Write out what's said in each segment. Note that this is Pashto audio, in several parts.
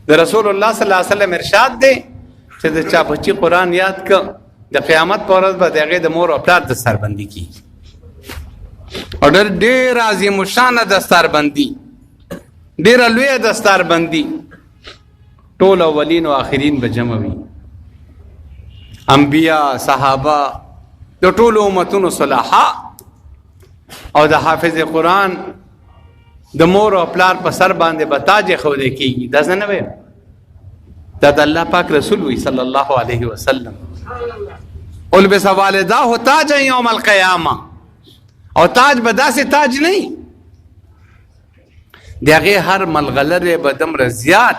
د رسول الله صلی الله علیه وسلم ارشاد دی چې د چا بچی قرآن یاد ک، د قیامت پر ورځ به د هغې د مور او پلار دستاربندي کیږي، او ډېر ډېر عظیم الشانه دستاربندي، ډېره لویه دستاربندي. ټول اولین او آخرین به جمع وي، انبیا، صحابه، د ټولو امتونو صلحا، او د حافظ قرآن د مور او پلار په سر باندې به تاج ایښودی کېږي. دا زه نه وایم، دا د الله پاک رسول وی صلی الله علیه وسلم. البس والداه تاجا یوم القیامه. او تاج به داسې تاج نه، د هغې هر ملغلرې به دمره زیات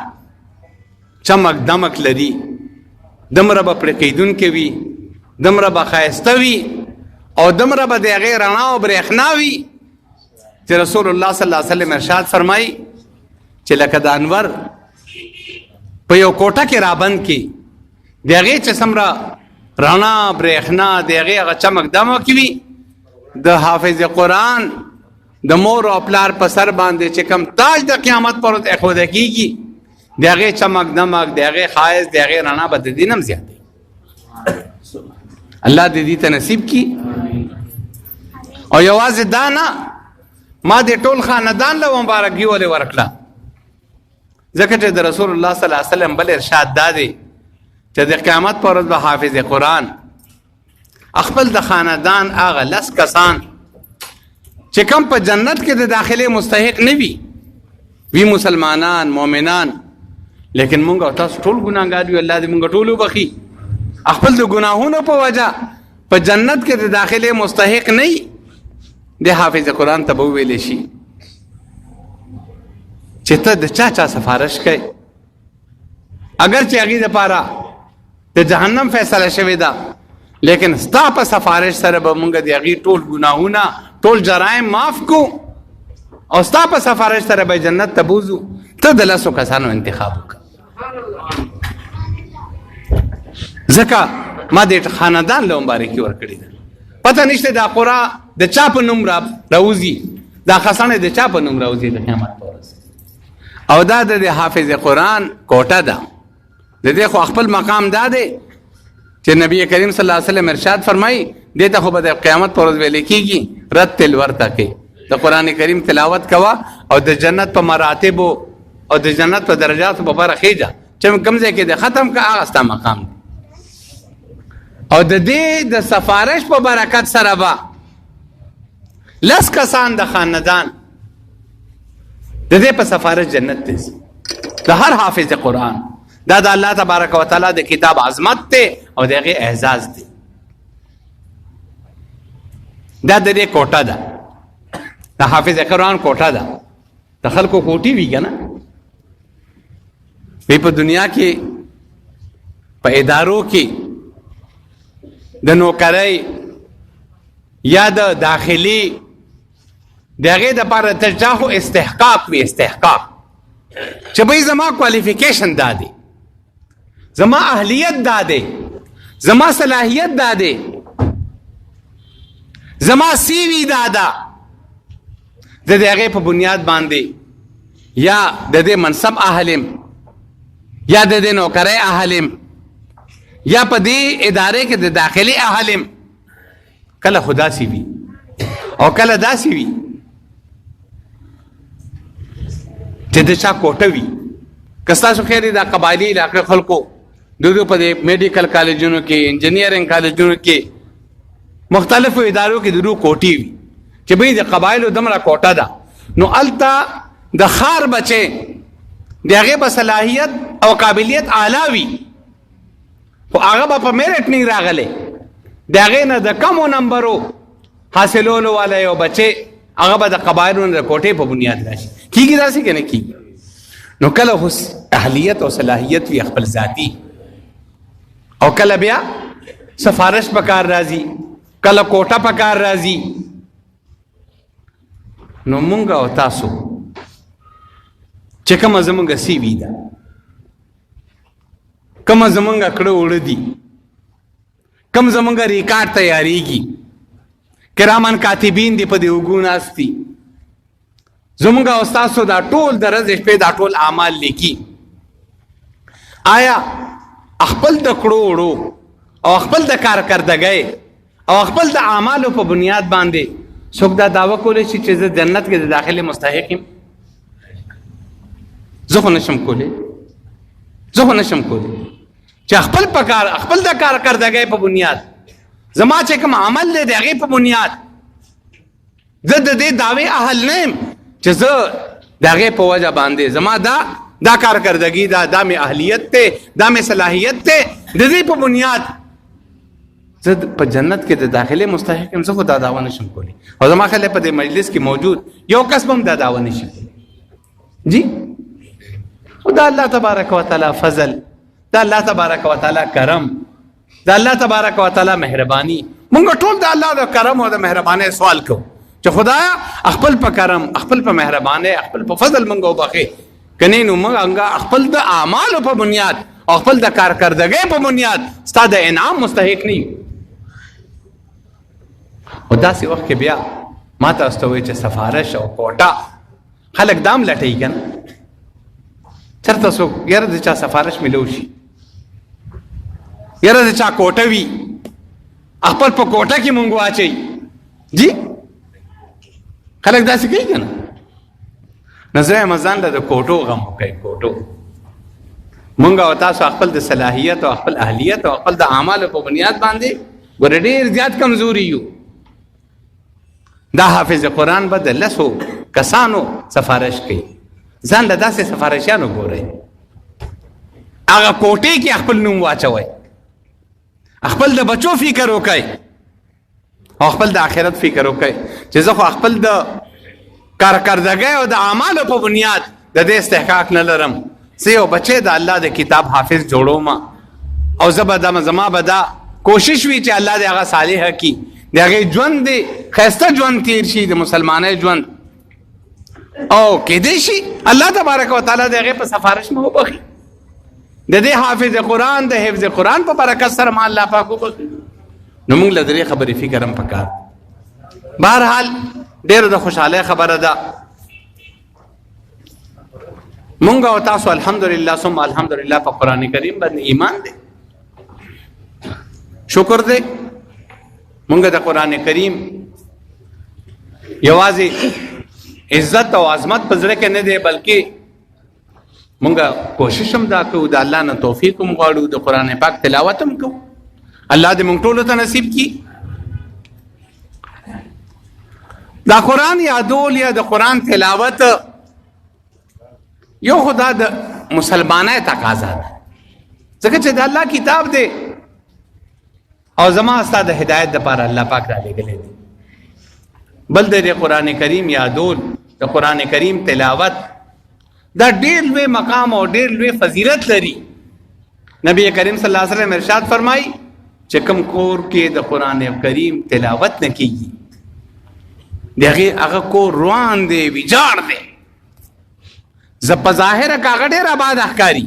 چمک دمک لري، دمره به پرې کېدونکی وي، دمره به ښایسته وي، او دمره به د هغې رڼا او برېښنا وي چې رسول الله صلی الله علیه وسلم ارشاد فرمایي چې لکه د انور په یو کوټه کې رابند کې د هغې چې څومره رڼا برېښنا، د هغې هغه چمک دمک وي، د حافظ قرآن د مور او پلار په سر باندې چې کوم تاج د قیامت پر ورځ ایښودل کېږي، د هغې چمک دمک، د هغې ښایست، د هغې رڼا به د دې نه هم زیات دی. الله دې دې ته نصیب کړي. او یوازې دا نه، ما دې ټول خاندان له مبارکي ولې ورکړه، ځکه چې د رسول الله صلی الله علیه وسلم بل ارشاد دا دی چې د قیامت پر ورځ به حافظ قرآن خپل د خاندان هغه لس کسان چې کم په جنت کې د داخلي مستحق نه وي، وی مسلمانان مؤمنان، لیکن مونږ او تاسو ټول ګناهګار یو، الله دې مونږ ټول وبخي، خپل د ګناهونو په وجه په جنت کې د داخلي مستحق نه، د حافظ قرآن ته به ویل شي چې ته د چا چا سفارش کوي، اگر چې هغې دپاره د جهنم فیصله شوې ده، لیکن ستا په سفارش سره به مونږ د هغې ټول ګناهونه، ټول جرایم معاف کو، او ستا په سفارش سره به جنت ته بوځو. ته د لسو کسانو انتخاب وکړه، ځکه ما دې خاندان له مبارکي ورکړې ده. پته نشته دا قرا د چا په نوم را راوځي، دا خسانه د چا په نوم راوځي د قیامت په ورځ. او دا د حافظ قرآن کوټه ده. د دې خو خپل مقام دا دی چې نبی کریم صلی الله علیه وسلم ارشاد فرمایي، دې ته خو به د قیامت پر ورځ ویل کېږي رتل ورته کې د قرآن کریم تلاوت کوه او د جنت په مراتبو او د جنت په درجاتو په باره خېژه، چې کوم ځای کې د ختم که هغه ستا مقام دی. او د دې د سفارش په برکت سره به لس کسان د خاندان د دې په سفارش جنت ته ځي، د هر حافظ قرآن. دا د الله تبارک وتعالی د کتاب عظمت دی او د هغې اعزاز دی. دا د دې کوټه ده، د حافظ قرآن کوټه ده. د خلکو کوټې وي که نه وي په دنیا کې، په ادارو کې د نوکرۍ یا د داخلي د هغې دپاره تر چا خو استحقاق وي، استحقاق چې بھئی زما کوالیفیکیشن دا دی، زما اهلیت دا دی، زما صلاحیت دا دی، زما سی وی دا ده، د دې هغې په بنیاد باندې یا د دې منصب اهلم، یا د دې نوکرۍ اهلم، یا په دې ادارې کې د داخلي اهلم. کله خو داسې وي او کله داسې وي چې د چا کوټه وي. که ستاسو خیر دی، دا قبایلي علاقې خلکو د دوی په دې میډیکل کالجونو کې، انجینیرینګ کالجونو کې، مختلفو ادارو کې د دوی کوټې وي چې بھئی د قبایلو دمره کوټه ده، نو هلته د ښار بچی د هغې به صلاحیت او قابلیت اعلی وي، خو هغه به په میرټ نه راغلی، د هغې نه د کمو نمبرو حاصلولو والا یو بچی هغه به د قبایلو نه د کوټې په بنیاد راشي. کیږي داسې که نه کیږي؟ نو کله خو اهلیت او صلاحیت وي خپل ذاتي، او کله بیا سفارش په کار راځي، کله کوټه په کار راځي. نو مونږ او تاسو چې کومه زمونږ سی وی ده، کومه زمونږ کړه وړه دي، کوم زمونږ ریکارډ تیاریږي، کرامن کاتبین دی په دې وګو ناست دي، زمونږ او تاسو دا ټول د ورځې شپې دا ټول اعمال لیکي. آیا خپل د کړو وړو او خپل د کارکردګۍ او خپل د اعمالو په بنیاد باندې څوک دا دعوه کولی شي چې زه جنت کې د داخلې مستحق یم؟ زه خو نشم کولی، زه خو نشم کولی چې خپل په کار، خپل د کارکردګۍ په بنیاد، زما چې کوم عمل دی د هغې په بنیاد زه د دې دعوې اهل نه یم چې زه د هغې په وجه باندې زما دا کارکردګي دا دا مې اهلیت دی، دا مې صلاحیت دی، د دې په بنیاد زه په جنت کې د داخلې مستحق یم. زه خو دا دعوه نشم کولی، او زما خیال په دې مجلس کې موجود یو کس به هم دا دعوه نشي کولی. جی، او دا الله تبارک وتعالی فضل، دا الله تبارک وتعالی کرم، دا الله تبارک وتعالی مهرباني. مونږ ټول د الله د کرم او د مهربانۍ سوال کوو چې خدایا خپل په کرم، خپل په مهربانۍ، خپل په فضل مونږ وبخښې، کني نو مونږ خپل د اعمالو په بنیاد او خپل د کارکردګۍ په بنیاد ستا د انعام مستحق نه یو. او داسې وخت کې بیا ما تاسو ته وایي چې سفارش او کوټه خلک دام لټوي که نه، چېرته څوک یاره د چا سفارش میلو شي، یاره د چا کوټه وي، خپل په کوټه کې مونږ واچوي. جی، خلک داسې کوي که نه؟ نو زه یم ځان له د کوټو غم وکړئ. کوټو مونږ او تاسو خپل د صلاحیت او خپل اهلیت او خپل د اعمالو په بنیاد باندې ګوره ډېر زیات کمزوري یو. دا حافظ قرآن به د لسو کسانو سفارش کوي، ځان له داسې سفارشیانو ګورئ، هغه کوټې کې خپل نوم واچوئ، خپل د بچو فکر وکړئ او خپل د آخرت فکر وکړئ چې زه خو خپل د کارکردګۍ او د اعمالو په بنیاد د دې استحقاق نه لرم، زه یو بچی د الله د کتاب حافظ جوړوم، او زه به دا زما به دا کوشش وي چې الله دې هغه صالح کړي، د هغې ژوند دې ښایسته ژوند تیر شي، د مسلمانۍ ژوند، او کېدای شي الله تبارک وتعالی د هغې په سفارش مې وبخښي، د دې حافظ قرآن د حفظ قرآن په برکت سره ما الله پاک وبخښي. نو موږ له درې خبرې فکر هم پکار. بهرحال ډېره د خوشحالۍ خبره ده، مونږ او تاسو الحمدلله ثم الحمدلله په قرآن کریم باندې ایمان دی، شکر دی. مونږ د قرآن کریم یوازې عزت او عظمت په زړه کې نه دی، بلکې مونږ کوشش هم دا کوو، د الله نه توفیق هم غواړو، د قرآن پاک تلاوت هم کوو. الله دې مونږ ټولو ته نصیب کړي. دا قرآن یادول یا د قرآن تلاوت یو خدا د مسلمانۍ تقاضا ده، ځکه چې د الله کتاب دی او زما ستا د هدایت دپاره الله پاک را لېږلی دی. بل د قرآن کریم یادول، د قرآن کریم تلاوت، دا ډېر لوی مقام او ډېر لوی فضیلت لري. نبی کریم صلی الله علیه وسلم ارشاد فرمایي چې کوم کور کې د قرآن کریم تلاوت نه کیږي، د هغې هغه کور روان دی، ویجاړ دی. زه په ظاهره که هغه ډېر آباد ښکاري.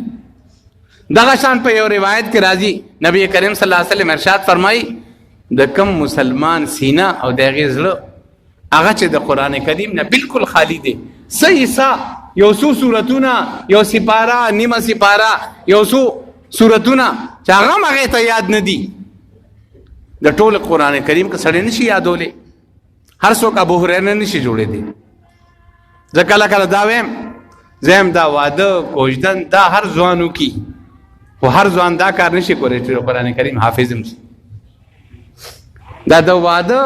دغه شان په یو روایت کې راځي، نبی کریم صلی الله علیه وسلم ارشاد فرمایي د کم مسلمان سینه او د هغې زړه هغه چې د قرآن کریم نه بالکل خالی دی، څه حصه، یو څو سورتونه، یو سپاره، نیمه سپاره، یو څو سورتونه چې هغه هم هغې ته یاد نه دي، د ټول قرآن کریم که سړی نشي یادولی، هر څوک ابو هریره نشي جوړېدی. زه کله کله دا وایم، زه هم دا واده کوژدن دا هر ځوان وکړي، خو هر ځوان دا کار نشي کولی چې د قرآن کریم حافظ هم شي. دا د واده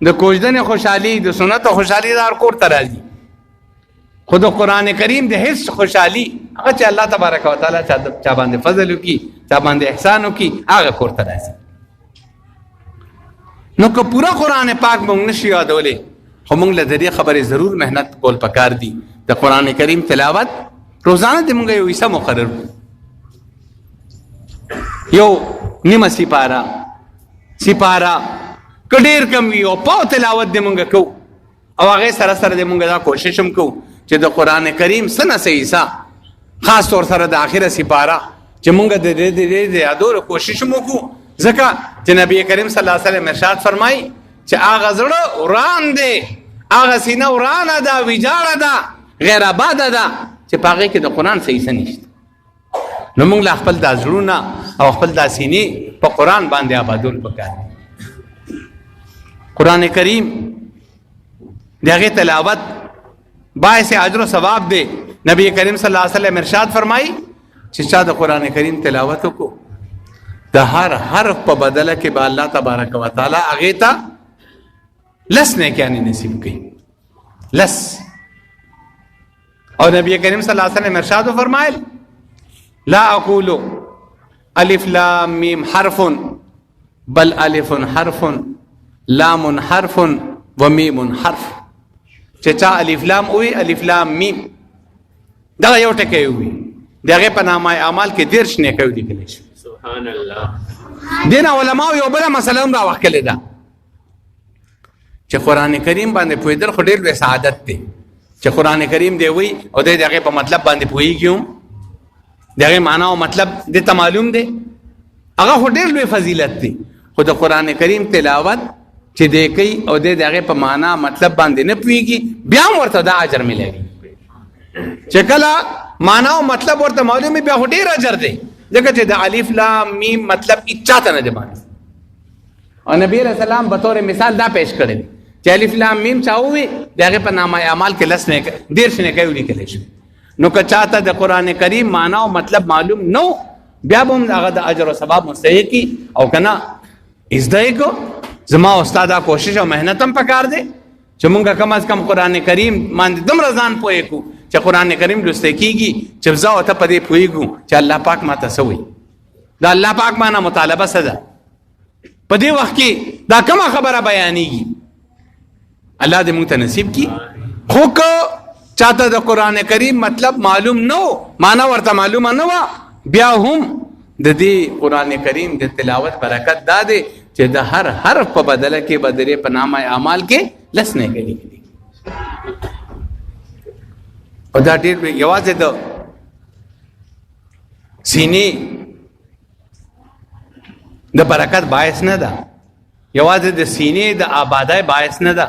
د کوژدنې خوشحالي، د سنت خوشحالي دا هر کور ته راځي، خو د قرآن کریم د هیڅ خوشحالي هغه چې الله تبارک وتعالی چا باندې فضل وکړي، چا باندې احسان وکړي، هغه کور ته راځي. نو که پوره قرآن پاک مونږ نشو یادولی، خو مونږ له د دې خبرې ضرور محنت کول پکار دي. د قرآن کریم تلاوت روزانه دې مونږ یو حصه مقرر کړو، یو نیمه سپاره، سپاره که ډېر کم وي، او پاو تلاوت دې مونږ کوو، او هغې سره سره دې مونږ دا کوشش هم کوو چې د قرآن کریم څه نه څه حصه، خاص طور سره د آخره سپاره، چې مونږ د دې د دې د یادولو کوشش هم وکړو. ځکه چې نبی کریم صلی الله علیه وسلم ارشاد فرمایي چې هغه زړه وران دی، هغه سینه ورانه ده، ویجاړه ده، غیر آباده ده، چې په هغې کې د قرآن څه حصه نشته. نو موږ له خپل دا زړونه او خپل دا سینې په قرآن باندې آبادول پکار دي. قرآن کریم د هغې تلاوت باعث اجر و ثواب دی. نبی کریم صلی الله علیه وسلم ارشاد فرمایي چې چا د قرآن کریم تلاوت وکړو، د هر حرف په بدله کې به الله تبارک وتعالی هغې ته لس نیکیانې نصیب کړي، لس. او نبی کریم صلی الله علیه وسلم ارشاد فرمایل، لا اقول الف لام میم حرف بل الف حرف لام حرف ومیم حرف. چې چا الف لام وي، الف لام میم دغه یو ټکی وي، د هغې په نامه اعمال کې 30 نیکۍ ولیکل شي. سبحان الله. دین علماو یو بله مسله هم راوښکلې ده چې قرآن کریم باندې پوهېدل خو ډېر لوی سعادت دی، چې قرآن کریم دی وي او دی د هغې په مطلب باندې پوهېږي هم، د هغې معنا او مطلب دې ته معلوم دی، هغه خو ډېر لوی فضیلت دی. خو د قرآن کریم تلاوت چې دی کوي او دی د هغې په معنا مطلب باندې نه پوهېږي، بیا هم ورته دا اجر میلاوي. چې کله معنا او مطلب ورته معلوم وي، بیا خو ډېر اجر دی، ځکه چې د الف لام میم مطلب هیچا ته نه دی معلوم. او نبی علیہ السلام بطور مثال دا پیش کړی دی چې الف لام میم چا ووي، د هغې په نامه اعمال کې لس نیکۍ، 30 نیکۍ ولیکلی شي. نو که چاته د قرآن کریم معنا او مطلب معلوم نه و، بیا به هم هغه د اجر او ثواب مستحق کړي. او که نه زده یې کړو، زما او ستا دا کوشش او محنت هم پکار دی چې مونږ کم از کم قرآن کریم باندې دومره ځان پوه کړو چې قرآن کریم لوستی کېږي، چې زه او ته په دې پوهېږو چې الله پاک ما ته څه وایي، د الله پاک ما نه مطالبه څه ده، په دې وخت کې دا کومه خبره بیانېږي. الله دې مونږ ته نصیب کړي. خو که چاته د قرآن کریم مطلب معلوم نه و، معنا ورته معلومه نه وه، بیا هم د دې قرآن کریم د تلاوت برکت دا دی چې د هر حرف په بدله کې به درې په نامه اعمال کې لس نیکۍ لیکلي. او دا ډېر لوی، یوازې د سینې د برکت باعث نه ده، یوازې د سینې د آبادۍ باعث نه ده،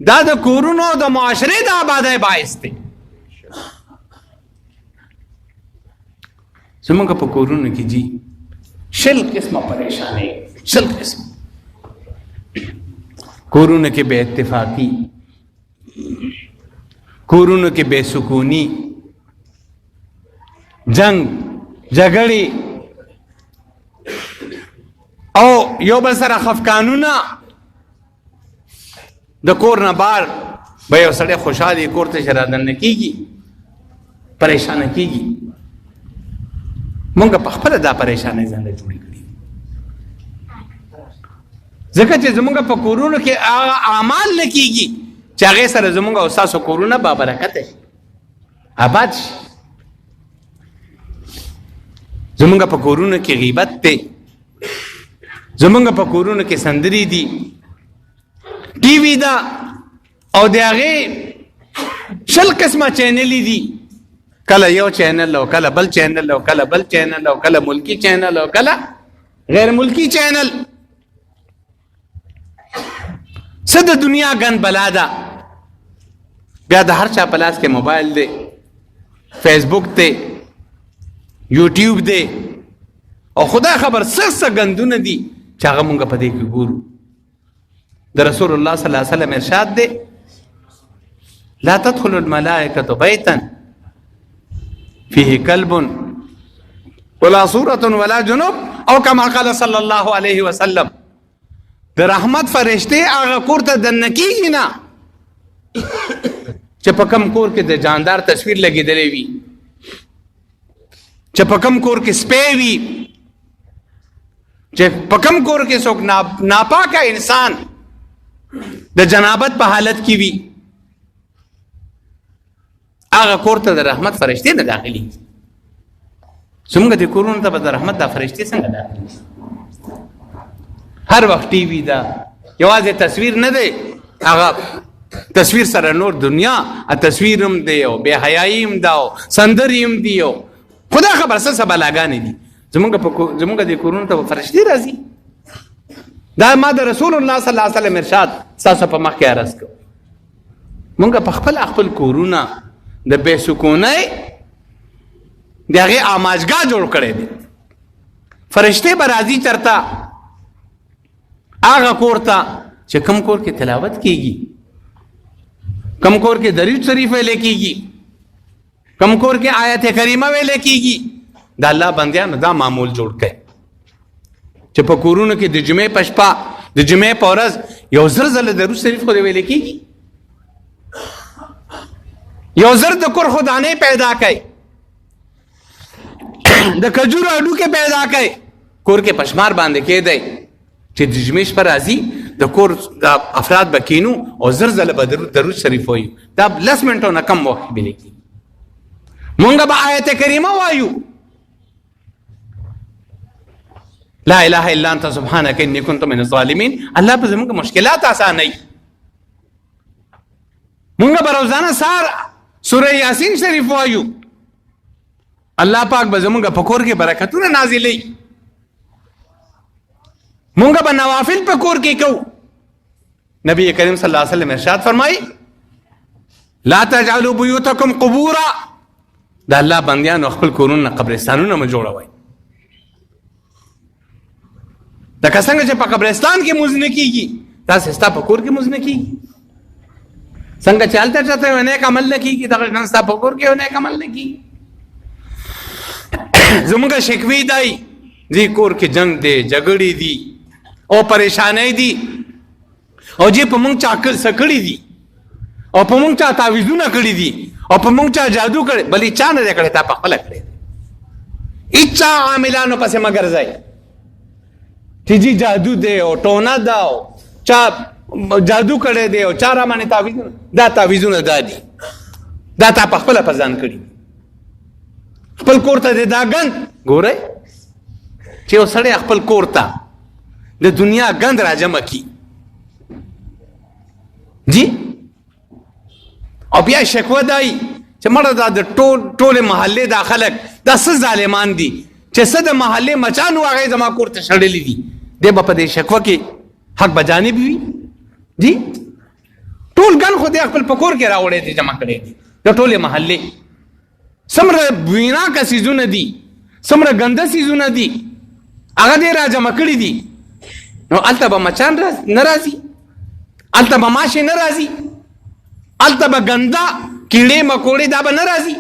دا د کورونو د معاشرې د آبادۍ باعث دی. زمونږ په کورونو کې جی 20 قسمه پریشانې، 20 قسمه کورونو کې بې اتفاقي، کورونو کې بې سکوني، جنگ جګړې او یو بل سره خفقانونه. د کور نه بار به یو سړی خوشحالي کور ته چې رادننه کېږي پریشانه کېږي. مونږ په خپله دا پریشانۍ ځان له جوړې کړي، ځکه چې زمونږ په کورونو کې هغه اعمال نه کېږي چې هغې سره زمونږ او ستاسو کورونه بابرکته شي، آباد شي. زمونږ په کورونو کې غیبت دی، زمونږ په کورونو کې سندرې دي، ټي وي ده او د هغې 20 قسمه چینلې دي، کله یو چینل او کله بل چینل او کله بل چینل او کله ملکی چینل او کله غیر ملکی چینل. څه د دنیا ګن بلا ده. بیا د هر چا په لاس کې موبایل دی، فیسبوک دی، یوټیوب دی، او خدای خبر څه څه ګندونه دي چې هغه مونږ په دې کې ګورو. د رسول الله صلی الله علیه وسلم ارشاد دی، لا تدخل الملائکة بیتا فيه كلب ولا صورة ولا جنوب، او کما قال صلی الله علیه وسلم. د رحمت فرشتې هغه کور ته دننه کېږي نه چې په کم کور کې د جاندار تصویر لګېدلی وي، چې په کم کور کې سپی وي، چې په کم کور کې څوک ناپاکه انسان د جنابت په حالت کې وي، هغه کور ته د رحمت فرشتې نه داخليږي. څنګه د کورونو ته به د رحمت د فرشتې څنګه داخليږي؟ هر وخت ټي وي ده، یوازې تصویر نه دی، هغه تصویر سره نور دنیا تصویر هم دی او بې حیايي هم ده او سندرې هم دي او خدا خبر څه څه بلاګانې دي. زمونږ د کورونو ته به فرشتې راځي. دا ما د رسول الله صلی الله علیه وسلم ارشاد ستاسو په مخ کې عرض کړ. مونږ په خپل خپل کورونه د بې سکونۍ د هغې آماجګاه جوړ کړی دی. فرشتې به راځي چرته هغه کور ته چې کوم کور کې تلاوت کیږي، کوم کور کې درود شریف ویل کیږي، کوم کور کې آیت کریمه ویل کیږي. د الله بندیانو دا معمول جوړ کړئ چې په کورونو کې د جمعې په شپه، د جمعې په ورځ یو زر ځله درود شریف خو دې ویل کیږي، یو زر د کور خدانې پیدا کړئ، د کجورو هډوکې پیدا کړئ، کور کې پشمار باندې کېدی چې د جمعې شپه راځي د کور د افراد به کینو او زر ځله به درود شریف وایو. دا لس منټو نه کم وخت به لیکي. مونږ به آیت کریمه وایو، لا اله الا انت سبحانك اني كنت من الظالمين. الله به زموږ مشکلات اسانوي. مونږ به روزانه سار سوره یاسین شریف وایو، الله پاک به زمونږ په کور کې برکتونه نازلوي. مونږ به نوافل په کور کې کوو. نبی کریم صلی الله علیه وسلم ارشاد فرمایي، لا تجعلوا بيوتكم قبورا. د الله بندیانو خپل کورونه قبرستانونه مه جوړوئ. لکه څنګه چې په قبرستان کې مونځ نه کېږي، داسې ستا په کور کې مونځ نه کېږي. څنګه چې هلته چاته یو نیک عمل نه کېږي، دغه شان ستا په کور کې یو نیک عمل نه کېږي. زموږ شکوې دی، دې کور کې جنگ دی، جګړې دي او پریشانۍ دي، او جې په مونږ چا څه کړي دي، او په مونږ چا تعویذونه کړي دي، او په مونږ چا جادو کړی. بلې چا نه دی کړی، تا په خپله کړی. هیچا عاملانو پسې مه ګرځئ چې جی جادو دی او ټونه ده او چا جادو کړی دی او چا را باندې تعویذونه. دا تعویذونه دا دي، دا تا په خپله په ځان کړي. خپل کور ته دې دا ګند ګورئ چې یو سړی خپل کور ته د دنیا ګند راجمع کړي جی، او بیا شکوه دی چې مړه دا د ټولې محلې دا خلک دا څه ظالمان دي چې څه د محلې مچانو هغه زما کور ته شړلي دي. دی به په دې شکوه کې حق به جانب وي جی. ټول ګن خو دی خپل په کور کې راوړی دی، جمع کړی دی د ټولې محلې. څومره بویناکه څیزونه دي، څومره ګنده څیزونه دي، هغه دې را جمع کړي دي. نو هلته به مچان نه راځي، هلته به ماشې نه راځي، هلته به ګنده کیړې مکوړې دا به نه راځي.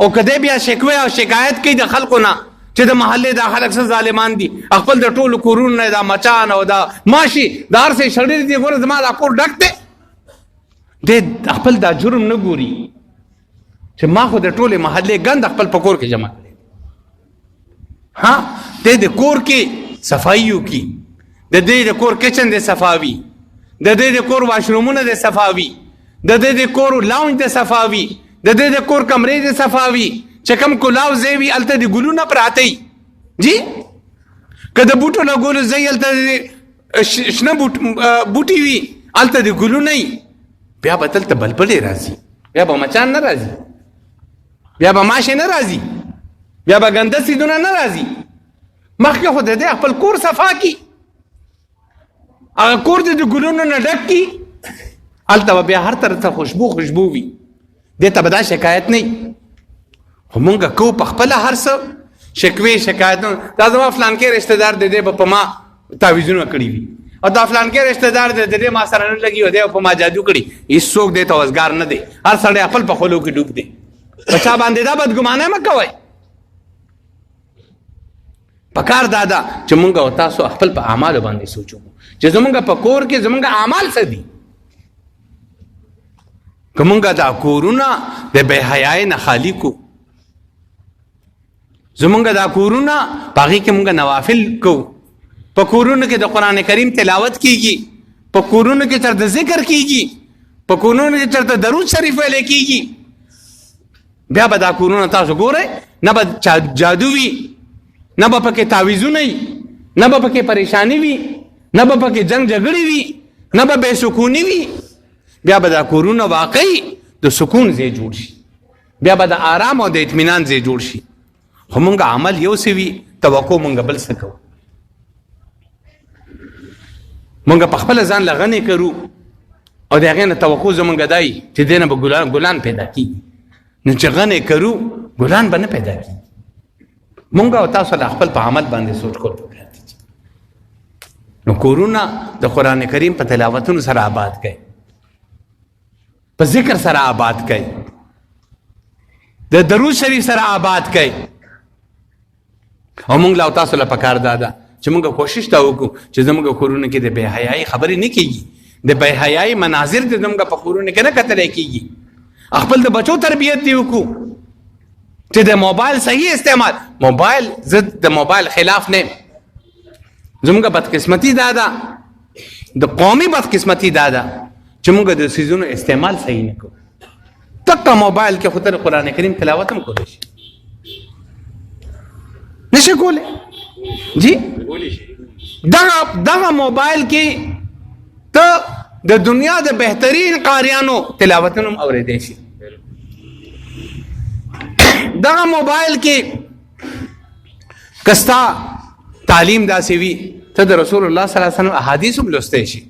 او که دی بیا شکوه او شکایت کوي د خلکو نه چې د محلې دا خلک څه ظالمان دي، خپل د ټولو کورونو نه دا مچان او دا ماشي دا هر څه یې شړلي دي، ګوره زما دا کور ډک دی، دی خپل دا جرم نه ګوري چې ما خو د ټولې محلې ګند خپل په کور کې جمع کړی. ها، دی د کور کې صفایي وکړي، د دې د کور کچن دې صفا وي، د دې د کور واشرومونه دې صفا وي، د دې د کور لاونج دې صفا وي، د دې د کور کمرې دې صفا وي، چې کوم کولاو ځای وي هلته د ګلونه پراته وي جی، که د بوټو لګولو ځای هلته شنه بوټي وي، هلته د ګلونه وي، بیا به دلته بلبلې راځي، بیا به مچان نه راځي، بیا به ماشې نه راځي، بیا به ګنده څیزونه نه راځي. مخکې خو د دې خپل کور صفا کړي، هغه کور دې د ګلونو نه ډک کړي، هلته به بیا هر طرف ته خوشبو خوشبو وي، دې ته به دا شکایت نه وي. خو مونږ کوو په خپله هر څه شکوې شکایت. دا زما فلانکی رشته دار دی، دی به په ما تعویذونه کړي وي، او دا فلانکی رشته دار دی، د دې ما سره نه لګي، او دی په ما جادو کړي. هیڅوک دې ته وزګار نه دی، هر سړی خپل په خولو کې ډوب دی. په چا باندې دا بدګمانه مه کوئ. پکار دا ده چې مونږ او تاسو خپل په اعمالو باندې سوچ وکړو چې زمونږ په کور کې زمونږ اعمال څه دي. که مونږ دا کورونه د بې حیايۍ نه خالي کو، زمونږ دا کورونه په هغې کې مونږ نوافل کوو، په کورونو کې د قرآن کریم تلاوت کیږي، په کورونو کې چېرته ذکر کیږي، په کورونو کې چېرته درود شریف ویلی کیږي، بیا به دا کورونه تاسو ګورئ نه به جادو وي، نه به پکې تعویذونه وي، نه به پکې پریشانی وي، نه به پکې جنگ جګړې وي، نه به بې سکوني وي. بیا به دا کورونه واقعي د سکون ځای جوړ شي، بیا به د آرام او د اطمینان ځای جوړ شي. خو مونږ عمل یو څه وي، توقع مونږ بل څه کوو. مونږ په خپله ځان له غنې کرو او د هغې نه توقع زمونږ دی چې دې نه به ګلان پیدا کېږي. نو چې غنې کرو ګلان به نه پیدا کېږي. مونږ او تاسو له خپل په عمل باندې سوچ کول پکار دي. نو کورونه د قرآن کریم په تلاوتونو سره آباد کړئ، په ذکر سره آباد کړئ، د درود شریف سره آباد کړئ. او مونږ له تاسو له پکار دا ده چې مونږ کوشش دا وکړو چې زموږ کورونو کې د بې حیايي خبرې نه کېږي، د بې حیايي مناظر د زموږ په کورونو کې نه کتلی کېږي. خپل د بچو تربیت دی وکړو چې د موبایل صحیح استعمال، موبایل زه د موبایل خلاف نه یم. زموږ بدقسمتي دا ده، د قومي بدقسمتي دا ده چې موږ د سیزونو استعمال صحیح نه کوو. تکه موبایل کې خو تر قرآن کریم تلاوت هم کولی شي، نشي کولی جی. دغه موبایل کې ته د دنیا د بهترین قاریانو تلاوتونه هم اورېدی شي. دغه موبایل کې کستا تعلیم داسې وي ته د رسول الله صلی الله علیه وسلم احادیث هم لوستی شي،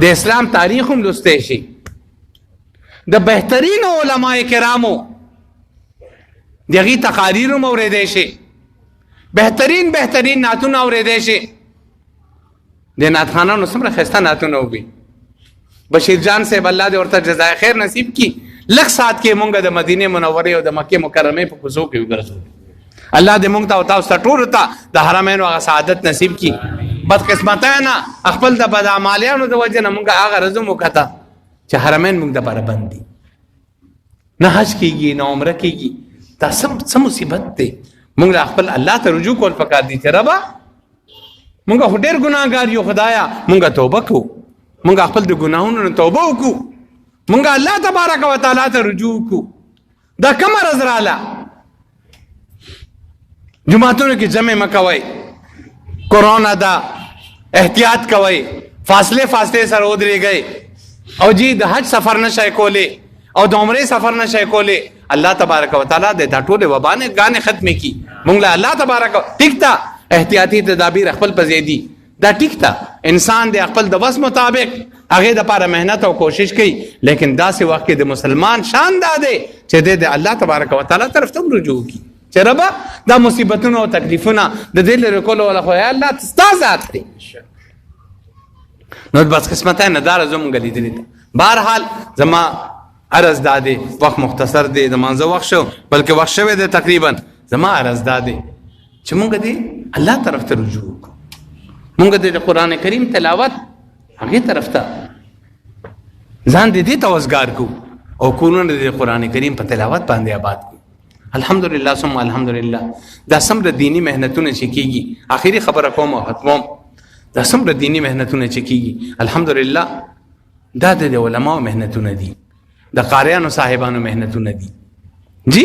د اسلام تاریخ هم لوستی شي، د بهترینو علماء کرامو د هغې تقاریر هم اورېدی شي، بهترین بهترین نعتونه اورېدی شي. د نعتخانانو څومره ښایسته نعتونه ووي. بشیر جان صاحب الله دې ورته جزای خیر نصیب کړي، لږ ساعت کې مونږ د مدینې منورې او د مکې مکرمې په کوڅو کې وګرځو. الله دې مونږ ته او تاسو ته ټولو ته د حرمینو هغه سعادت نصیب کړي. بدقسمتانه خپل د بدعمالیانو د وجې نه مونږ هغه ورځ هم وکته چې حرمین مونږ دپاره بند دي، نه حج کېږي نه عمره کېږي. دا څه مصیبت دی. مونږ له خپل الله ته رجوع کول پکار دي چې ربه مونږ خو ډېر ګناهګار یو، خدایا مونږ توبه کوو، مونږ خپل د ګناهونو نه توبه وکړو، مونږ الله تبارک وتعالی ته رجوع وکړو. دا کومه ورځ راله؟ جوماتونو کې جمع مه کوئ، کرونا ده، احتیاط کوئ، فاصله فاصله سره ودرېږئ، او جی د حج سفر نه شئ کولی او د عمرې سفر نه شئ کولی. الله تبارک وتعالی د دا ټولې وبانې ګانې ختمې کړي. مونږ له الله تبارک ټیک ده احتیاطي تدابیر خپل په ځای دي، دا ټیک ده، انسان د خپل د وس مطابق هغې دپاره محنت او کوشش کوي، لیکن داسې وخت کې د مسلمان شان دا دی چې دی د الله تبارک وتعالی طرف ته هم رجوع وکړي چې ربه دا مصیبتونه او تکلیفونه د دې لرې کولو والا خو یا الله ستا ذات دی. نو بس قسمته نه دا زمونږ لیدلې ده. بهرحال زما عرض دا دی، وخت مختصر دی، د مانځه وخت شو، بلکې وخت شوی دی تقریبا. زما عرض دا دی چې مونږ دې الله طرف ته رجوع وکړو، مونږ دې د قرآن کریم تلاوت هغې طرف ته ځان دې دې ته وزګار کړو او کورونه دې قرآن کریم په تلاوت باندې آباد کړو. الحمدلله ثم الحمدلله دا څومره دیني محنتونه چې کېږي، آخري خبره کوم او ختموم، دا څومره دیني محنتونه چې کېږي الحمدلله دا د علماو محنتونه دي، د قاریانو صاحبانو محنتونه دي جی.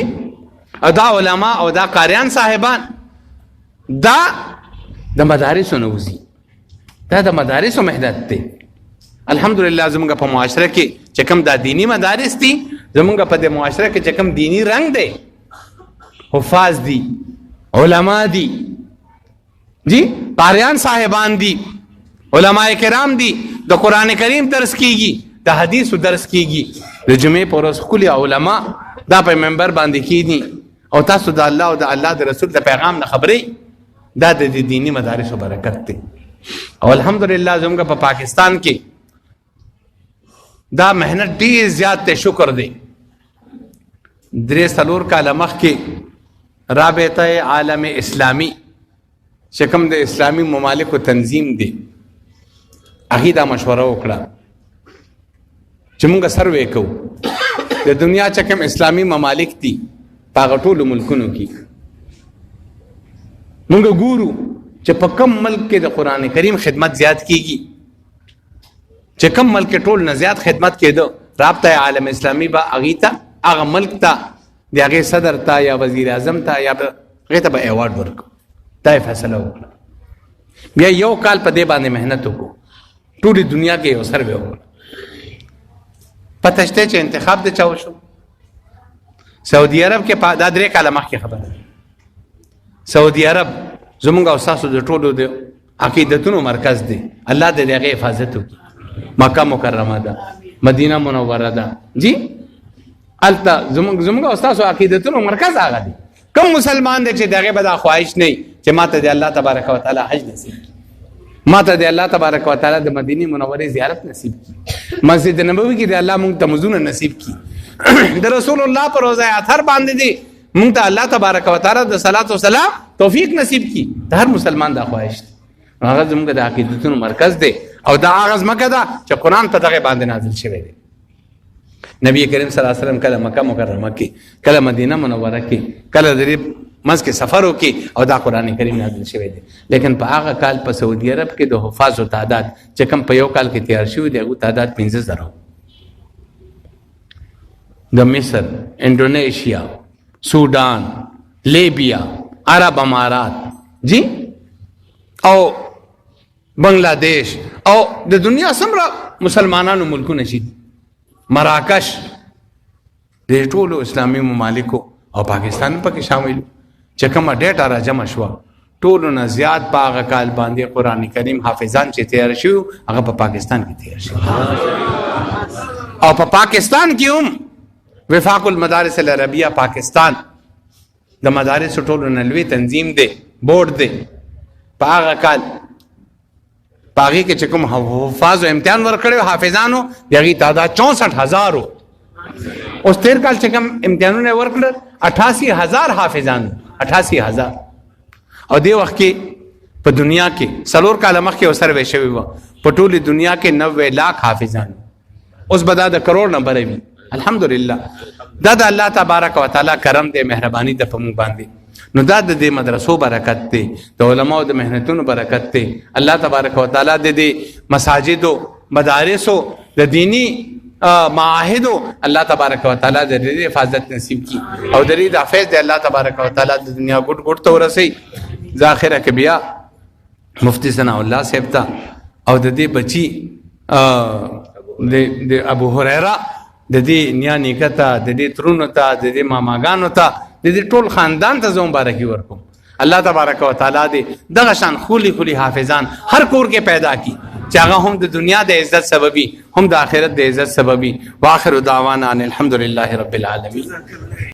او دا علما او دا قاریان صاحبان دا د مدارسو نه وځي، دا د مدارسو محنت دی. الحمدلله زمونږ په معاشره کې چې کوم دا دینی مدارس دي، زمونږ په دې معاشره کې چې کوم دینی رنگ دی، حفاظ دي، علما دي جی، قاریان صاحبان دي، علما کرام دي، د قران کریم درس کیږي، د حدیثو درس کیږي، د جمعې پر ورځ ښکلي علما دا په منبر باندې کینی او تاسو د الله او د الله د رسول د پیغام نه خبرې، دا د دینی مدارسو برکت دی. او الحمدلله زموږ په پاکستان کې دا محنت ډیر زیات دی، شکر دی. 3-4 کاله مخکې رابطه عالم اسلامی چې کوم د اسلامي ممالکو تنظیم دی، هغې دا مشوره وکړه چې موږ سروې کوو د دنیا چې کوم اسلامي ممالک دي په هغه ټولو ملکونو کې، موږ ګورو چې په کوم ملک کې د قرآن کریم خدمت زیات کیږي، چې کوم ملک کې ټول نه زیات خدمت کېده، رابطه عالم اسلامي به هغې ته، هغه ملک ته، د هغې صدر ته یا وزیر اعظم ته یا هغې ته به ایوارډ ورکړو. دا یې فیصله وکړه. بیا یو کال په دې باندې محنت وکړو، ټولې دنیا کې یو سروې وکړه. پته شته چې انتخاب د چا وشو؟ سعودي عرب کې دا 3 کاله مخکې خبره ده. سعودي عرب زمونږ او ستاسو د ټولو د عقیدتونو مرکز دی، الله دې د هغې حفاظت وکړي. مکه مکرمه ده، مدینه منوره ده جی، هلته زمونږ او ستاسو عقیدتونو مرکز هغه دی. کوم مسلمان دی چې دغه به دا خواهش نه چې ماته د الله تبارک وتعالى حج نصیب کړي، ماته د الله تبارک وتعالى د مدینه منورې زیارت نصیب کړي، مسجد نبوي کې د الله مونږ ته مزونه نصیب کړي، د رسول الله پر روضه اطهر باندې دی مونږ ته الله تبارک وتعالى د صلوات و سلام توفیق نصیب کړي. د هر مسلمان دا خواهش دی. هغه زموږ د عقیدتونو مرکز دی او دا هغه ځمکه ده چې قرآن په دغه باندې نازل شوی دی. نبی کریم صلی الله علیه وسلم کله مکه مکرمه کې، کله مدینه منوره کې، کله د دې منځ کې سفر وکړي او دا قرآن کریم نازل شوی دی. لیکن په هغه کال په سعودي عرب کې د حفاظو تعداد چې کوم په یو کال کې تیار شوی دی، هغو تعداد 5000 و. د مصر، انډونیشیا، سودان، لیبیا، عرب امارات جی او بنگلاديش او د دنیا څومره مسلمانانو ملکونه چې دي، مراکش، د ټولو اسلامي ممالکو او پاکستان پکې شامل، چې کومه ډیټا را جمع شوه، ټولو نه زیات په هغه کال باندې قرآن کریم حافظان چې تیار شوي هغه په پاکستان کې تیار شوي. او په پاکستان کې هم وفاق المدارس العربیه پاکستان د مدارس ټولو نه لوی تنظیم دی، بورډ دی. په هغه کال په هغې کې چې کوم حفاظو امتحان ورکړی حافظانو، د هغې تعداد 64,000 و. اوس تېر کال چې کوم امتحانونه یې ورکړل 88,000 حافظان، 88,000. او دې وخت کې په دنیا کې 4 کاله مخکې یو سروې شوې وه، په ټولې دنیا کې 90 لاک حافظان. اوس به دا د کروڑ نه بره وي. الحمدلله دا د الله تبارک وتعالى کرم دی، مهرباني ده په موږ باندې. نو دا د دې مدرسو برکت دی، د علماو د مهنتونو برکت دی. الله تبارک وتعالى د دې مساجدو، مدارسو، د دینی معاهدو الله تبارک وتعالى د دې حفاظت نصیب کی او د دې د حفاظت دی الله تبارک وتعالى د دنیا ګډ ګډ ته ورسي. ذاخره کې بیا مفتی ثنا الله صاحب ته او د دې بچی د ابو هريره د دې نیا نیکه ته، د دې ترونو ته، د دې ماماګانو ته، د دې ټول خاندان ته زه مبارکي ورکوم. الله تبارک وتعالى دې دغه شان خولي خولي حافظان هر کور کې پیدا کی چې هغه هم د دنیا د عزت سببي، هم د آخرت د عزت سببي. واخر دعوانا ان الحمدلله رب العالمین.